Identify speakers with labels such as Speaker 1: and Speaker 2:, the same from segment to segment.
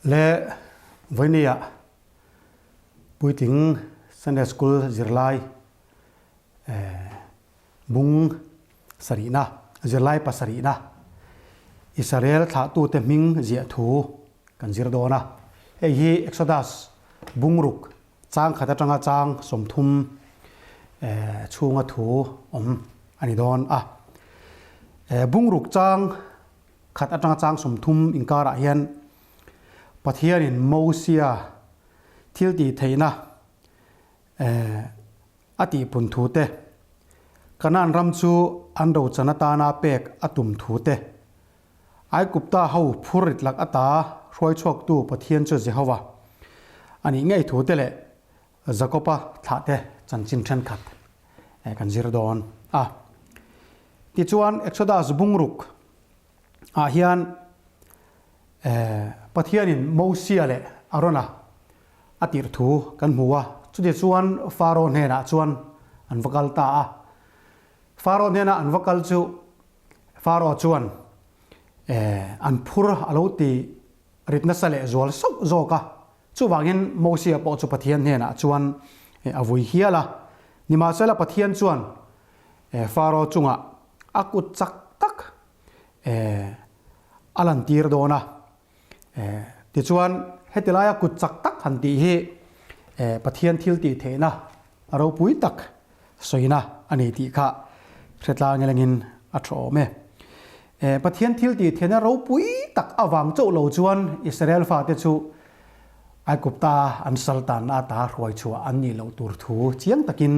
Speaker 1: Le vawinia puitling Sunday School zirlai bung sarihna, zirlai pasarihna Israel thlahtute hming ziah thu kan zir dawn a. Hei hi Exodus bungruk chang khat atanga chang 30 chhunga thu awm a ni dawn a. Bungruk chang khat atanga chang 30 inkarah hian Pathianin Mosia thil tih theihna a tihpun thu te, Kanaan ram chu an rochan atana pek a tum thu te, Aigupta ho phurrit lak ata hruai chhuaktu Pathian chu Jehova a nih ngei thu te leh Jakoba thlahte chanchin thenkhat kan zir dawn a. Tichuan Exodus bungruk ah hian Pathianin Mosia leh Arona a tirh thu kan hmu a, chuti chuan Faro hnenah chuan an va kal ta a. Faro hnena an va kal chu Faro chuan an phur a lo ti rit nasa leh zual sauh zawk a, chuvangin Mosia pawh chu Pathian hnenah chuan a vui hial a. Nimahsela Pathian chuan Faro chungah a kut chak tak a lantir dawn a. Tichuan heti laia kut chak tak han tih hi Pathian thil tih theihna a ropui tak sawina a ni tih kha hretlang elengin a tha awm e. Pathian thil tih theihna ropui tak avang chauh lo chuan Israel fate chu Aigupta an saltan ata hruai chhuah an nih loh tur thu chiang takin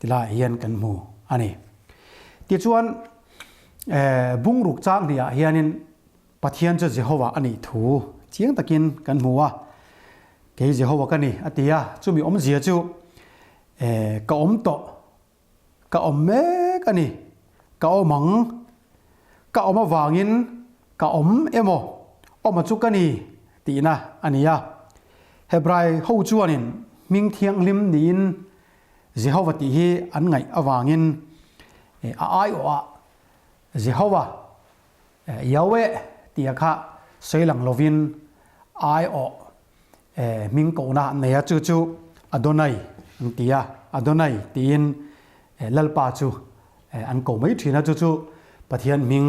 Speaker 1: tilaiah hian kan hmu a ni. Tichuan bungruk chang hniah hianin Pathian chu Jehovah a nih thu chiang takin kan hmu a, Kei Jehovah ka ni a ti a, chumi awmzia chu ka awm tawh, ka awm mek a ni, ka awm ang, ka awm avangin ka awm emaw, awma chu ka ni tihna a ni a. Hebrai ho chuanin hming thianghlim niin Jehovah tih hi an ngaih avangin a aiawhah Jehovah Yahweh tia kha sawi lang lovin aiawh hming kohna an nei a, chu chu Adonai an ti a, Adonai tiin Lalpa chu an ko mai thin a, chu chu Pathian hming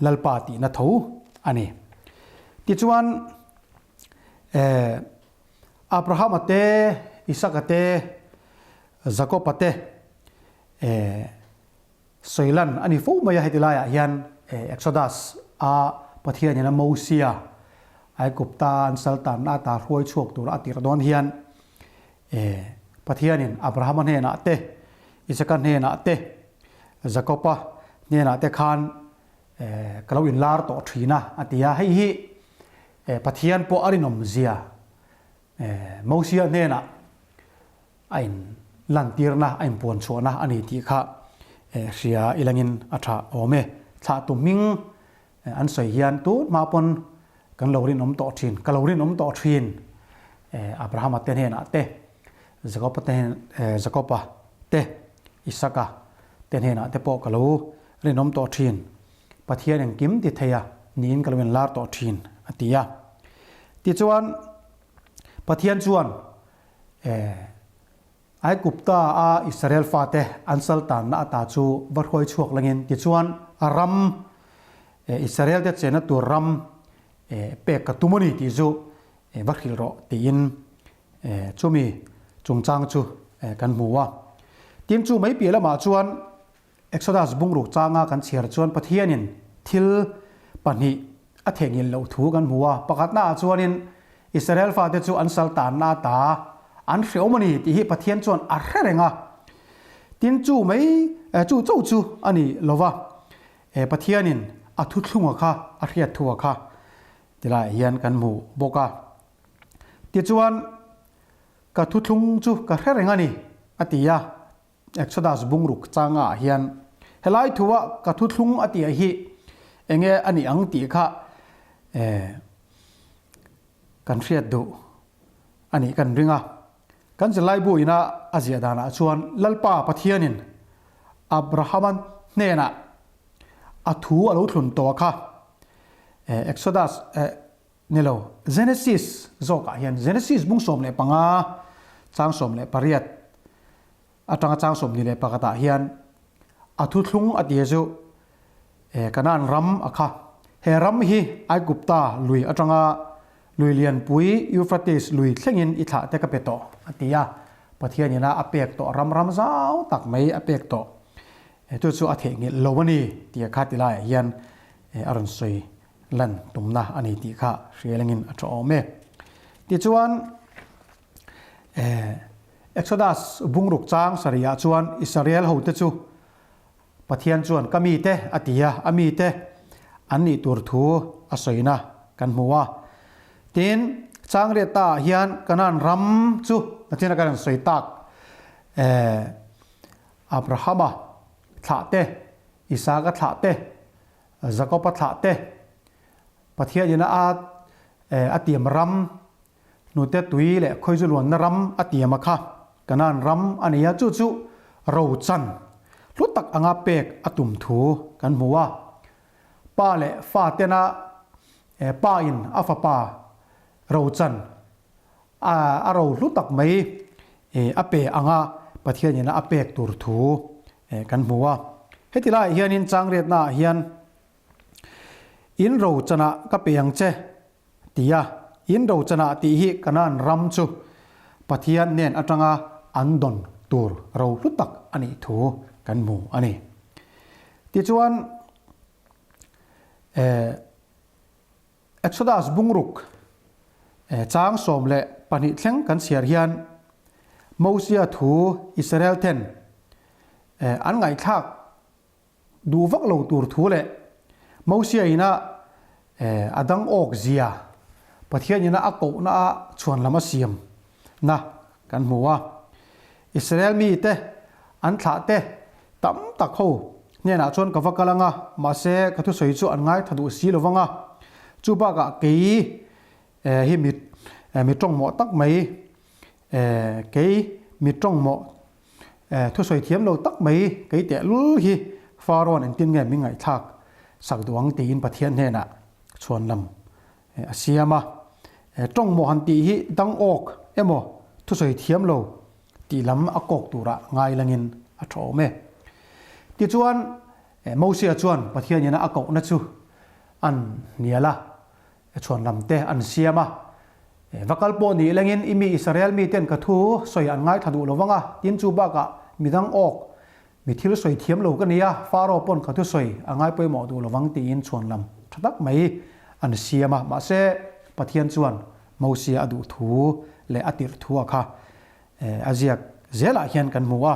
Speaker 1: Lalpa tihna tho a ni. Tichuan Abrahama te, Isaka te, Jakoba te Sawilan a ni fo mai a, heti laiah hian Exodus a Pathianin a Mosia Aigupta an saltanna ata hruai chhuak tura a tirh dawn hian Pathianin Abrahama hnenah te, Isaka hnenah te, Jakoba hnenah te khan ka lo inlar tawh thin a, a ti a. Hei hi Pathian pawh a rinawm zia Mosia hnenah a in lantirna, a inpuan chhuahna a ni tih kha hria ilangin a tha awm e. Thlahtu hming an sawi hian tun hma pawn kan lo rinawm tawh thin, ka lo rinawm tawh thin Abrahama te hnenah te, Jakoba te Jakoba te, Isaka te hnenah te pawh ka lo rinawm tawh thin, Pathian engkim ti thei a niin ka lo inlar tawh thin a ti a. Tichuan Pathian chuan Aigupta a Israel fate an saltanna ata chu va hruai chhuak langin tichuan a ram Israel te chenna tur ram pek ka tum a ni tih chu va hrilh rawh tiin chumi chungchang chu kan hmu a. Tin chu mai piah lamah chuan Exodus bungruk changa kan chhiar chuan Pathianin thil pahnih a theihnghilh loh thu kan hmu a. Pakhatnaah chuanin Israel fate chu an sal tanna ata an hreawm a ni tih hi Pathian chuan a hre reng a. Tin chu mai chu cho chu a ni lo va, Pathianin a thuthlunga kha a hriat thua kha tilaiah hian kan hmu bawk a. Tichuan ka thuthlung chu ka hre reng a ni a ti a. Exodus bungruk changa ah hian helai thua ka thuthlung a tih hi enge a nih ang tih kha kan hriat duh a nih kan ring a. Kan zirlaibu ina a ziah danah chuan Lalpa Pathianin Abrahama hnenah a thu a lo thlun tawh kha Exodus. Ni lo, Genesis zawkah hian Genesis bung 15 chang 18 atanga chang 21 ah hian a thuthlung a tia chu Kanaan ram a kha. He ram hi Aigupta lui atanga lui lianpui Euphrates lui thlengin i thlah te ka pe tawh a ti a, Pathian ina a pek tawh ram ram zau tak mai a pek tawh chu chu a theihnghilh lo a ni tia kha ti laiah hian a rawn sawi lan tumna a ni tih kha hrialengin a tha awm e. Tichuan, Exodus bungruk chang sarihah chuan Israel hote chu Pathian chuan ka mite a ti a, a mite an nih tur thu a sawina kan hmu a. Tin, Changriata ah hian Kanaan ram chu nachina kan rawn sawi tak Abrahama thlah te, Isaka thlah te, Jakoba thlah te, Pathian ina a a tiam ram, hnute tui leh khawizu luanna ram a tiam a kha Kanaan ram a ni a, chu chu rochan hlu tak anga pek a tum thu kan hmu a. Pa leh fa tena pa in a fapa rochan a ro hlu tak mai a pe anga Pathian ina a pek tur thu kan hmu a. Heti laiah hianin changriatnaah hian In rochanah ka pe ang che ti a, in rochanah tih hi Kanaan ram chu Pathian nen atanga an dawn tur ro hlu tak a nih thu kan hmu a ni. Tichuan, Exodus bungruk chang 12 thleng kan chhiar hian Mosia thu Israel ten an ngaihthlak duh vak lo tur thu leh Mosia ina a dang awk zia Pathian ina a kohna a chhuan lam a siam na kan hmu a. Israel mite an thlah te tam tak ho hnenah chuan ka va kal ang a, mahse ka thusawi chu an ngaithla duh si lo vang a. Chu bakah kei hi mi mi tawngmawh tak mai, kei mi tawngmawh thusawi thiam lo tak mai kei tehlul hi Pharaoh-a'n engtin nge min ngaihthlak sak duh ang tiin Pathian hnenah chhuan lam a siam a. Tawngmawh han tih hi dang awk emaw thusawi thiam lo tih lam a kawk turah ngai langin a tha awm e. Tichuan, Mosia chuan Pathian ina a kohna chu an hnial a, chhuan lam te an siam a. Va kal pawh nih lengin i mi Israel miten ka thu sawi an ngaithla duh lo vang a, tin chu bakah midang awk Mi thil sawi thiam lo ka nia, Pharaoh pawn ka thusawi a ngai pawimawh duh lovang tiin chhuan lam tha tak mai an siam a. Mahse, Pathian chuan Mosia a duh thu leh a tirh thu a kha a ziak zelah hian kan hmu a.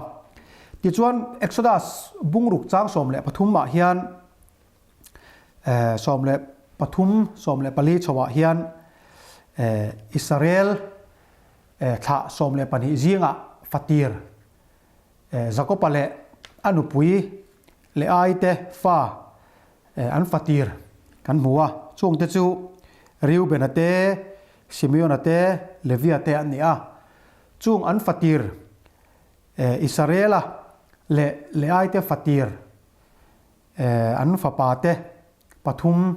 Speaker 1: Tichuan, Exodus bungruk chang 13 ah hian 13, 14 chhoah hian Israel thlah 12 zingah fatir Jakoba leh a nupui Leai te fa an fatir kan hmu a, chungte chu Reubena te, Simeona te, Levia te an ni a. Chung an fatir Israela leh Leai te fatir an fapa te pathum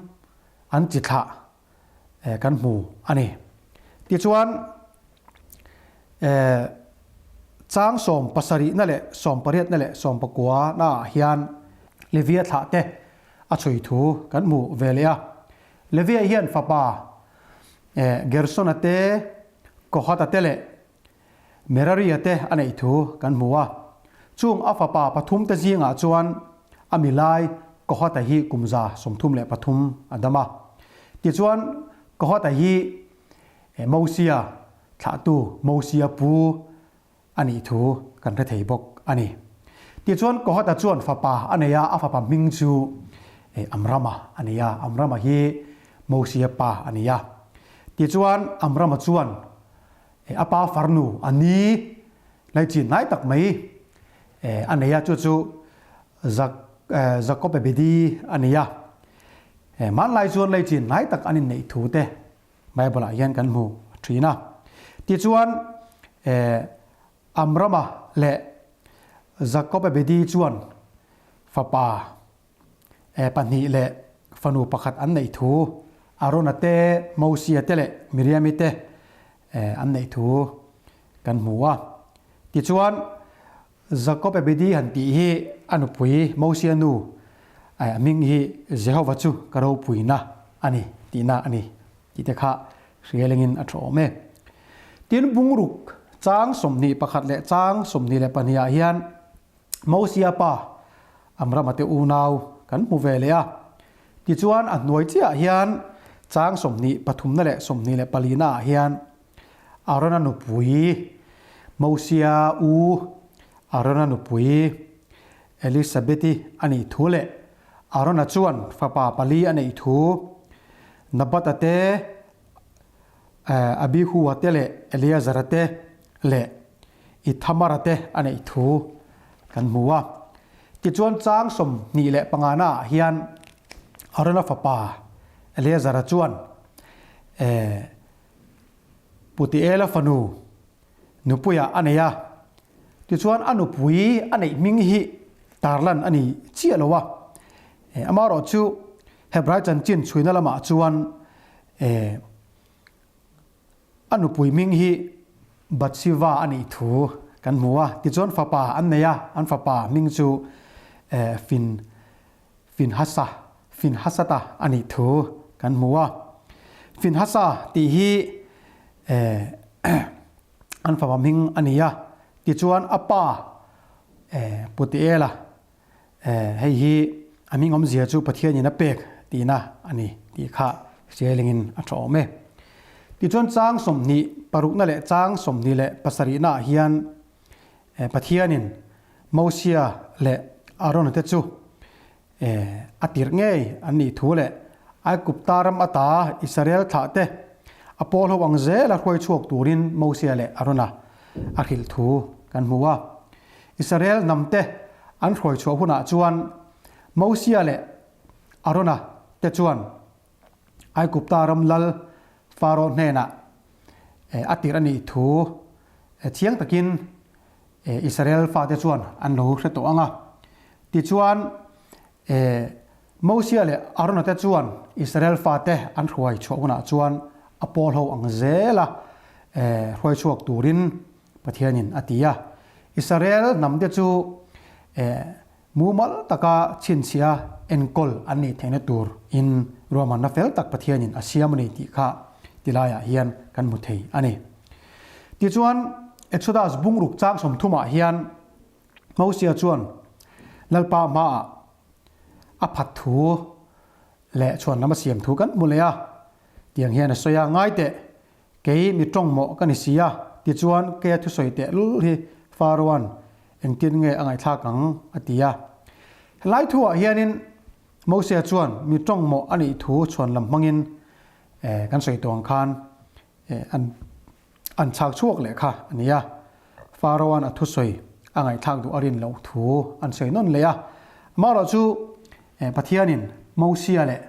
Speaker 1: an chi thlah kan hmu a ni. Tichuan, chang sawm pasarihna leh sawm pariatna leh sawm pakua naah hian Levia thlah te a chhui thu kan hmu ve leh a. Levia hian fapa Gersona te, Kohata te leh Meraria te a neih thu kan hmu a. Chung a fapa pathum te zingah chuan a milai Kohata hi kum 133 a dam a. Tichuan, Kohata hi Mosia thlahtu Mosia pu a nih thu kan hre thei bawk a ni. Tichuan, Kohata chuan fapa a nei a, a fapa hming chu Amrama a ni a. Amrama hi Mosia pa a ni a. Tichuan, Amrama chuan A pa farnu a ni laichin hnai tak mai a nei a, chu chu Jakob Ebedi a ni a. Hmanlai chuan laichin hnai tak an inneih thu te Bible ah hian kan hmu thin a. Tichuan Amrama leh Jakob Ebedi chuan fapa pahnih leh fanu pakhat an neih thu Arona te, Mosia te leh Miriami te an neih thu kan hmu a. Tichuan, Jakob Ebedi han tih hi a nupui Mosia nu a hming hi Jehova chu ka ropuina a ni tihna a ni tih te kha hrialengin a tha awm e. Tin, bungruk chang 21 leh chang 22 ah hian Mosia pa Amrama te unau kan hmu ve leh a. Tichuan, a hnuai chiahah hian chang 23 na leh 24 na ah hian Arona nupui Mosia u Arona nupui Elisabeti a nih thu leh Arona chuan fapa pali a neih thu Nabata te, Abihua te leh Eleazara te leh Ithamara te a neih thu kan hmu a. Tichuan chang 25 naah hian Arona fapa Eleazara chuan Putiela fanu nupuiah a nei a, tichuan a nupui a neih hming hi tarlan a ni chiah lo a. Amaherawh chu Hebrai chanchin chhuina lamah chuan a nupui hming hi Bathsheba a nih thu kan hmu a. Tichuan fapa an nei a, an fapa hming chu Fin Finhasa, Finhasata a nih thu kan hmu a. Finhasa tih hi an fapa hming a ni a. Tichuan a pa Putiela, hei hi a hming awmzia chu Pathianin a pek tihna a ni tih kha hriailingin a tha awm e. Tichuan chang 20 parukna leh chang 27 naah hian Pathianin Mosia leh Arona te chu a tirh ngei an nih thu leh Aigupta ram ata Israel thlah te a pawl ho ang zela hruai chhuak turin Mosia leh Arona a hrilh thu kan hmu a. Israel hnam te an hruai chhuah hunah chuan Mosia leh Arona te chuan Aigupta ram lal Faro hnenah a tirh a nih thu chiang takin Israel fate chuan an lo hre tawh ang a. Tichuan, Mosia leh Arona te chuan Israel fate an hruai chhuah hunah chuan a pawl ho ang zela hruai chhuak turin Pathianin a ti a. Israel hnamte chu Mumal taka chhinchhia enkawl an nih theihna tur in ruahmanna fel tak Pathianin a siam a ni tih kha tilaiah hian kan hmu thei a ni. Tichuan, Exodus bungruk chang 30 ah hian Mosia chuan Lalpa hmaah a phat thu leh chhuan lam a siam thu kan hmu leh a, tiang hian a sawi a, Ngai teh, Kei mi tawng mawh ka ni si a, tichuan kei a thusawi teh lul hi Faroan engtin nge a ngaihthlak ang? a ti a. Helai thuah hianin Mosia chuan mi tawng mawh a nih thu chhuan lam hmangin kan sawi tawh ang khan an an chhak chhuak leh kha a ni a. Faroan a thusawi a ngaihthlak duh a rin loh thu an sawi nawn leh a. Amaherawhchu chu Pathianin Mosia leh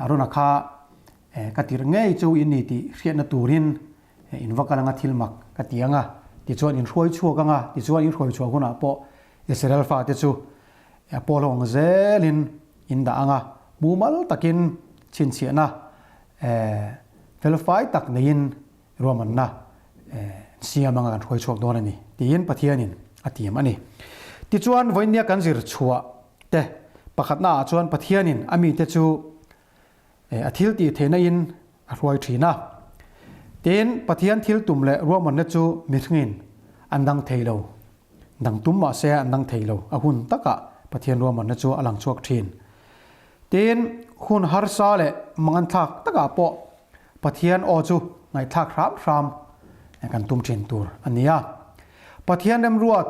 Speaker 1: Arona kha ka tirh ngei chu in ni tih hriatna turin in va kal anga thil mak ka ti anga, tichuan in hruai chhuak anga, tichuan in hruai chhuah hunah pawh Israel fate chu a pawl ho ang zelin in dah anga, mumal takin chhinchhiahna felfai tak neiin ruahmanna siam anga kan hruai chhuak dawn a ni tiin Pathianin a tiam a ni. Tichuan vawinia kan zir chhuah te pakhatna ah chuan Pathianin a mite chu a thil tih theihna in a hruai thin a. Tin, Pathian thil tum leh ruahmanna chu mihringin an dang thei lo. Dang tum mah se an dang thei lo. A hun takah Pathian ruahmanna chu a lang chhuak thin. Tin, hun harsa leh manganthlak takah pawh Pathian aw chu ngaihthlak hram hram kan tum thin tur a ni a. Pathian remruat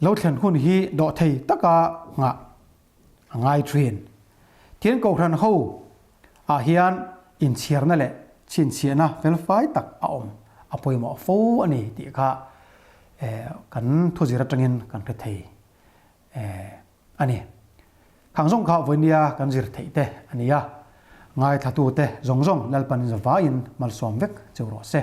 Speaker 1: Lo thlen hun hi dawhthei taka nghah a ngai thin. Tin Kohhran ho ah hian inchhiarna leh chhinchhiahna felfai tak a awm a pawimawh fo a ni tih kha kan thuzir atangin kan hre thei a ni. Khang zawng kha vawinia kan zir theih te a ni a, ngaithlatute zawng zawng Lalpan zavaiin malsawm vek cheu rawh se.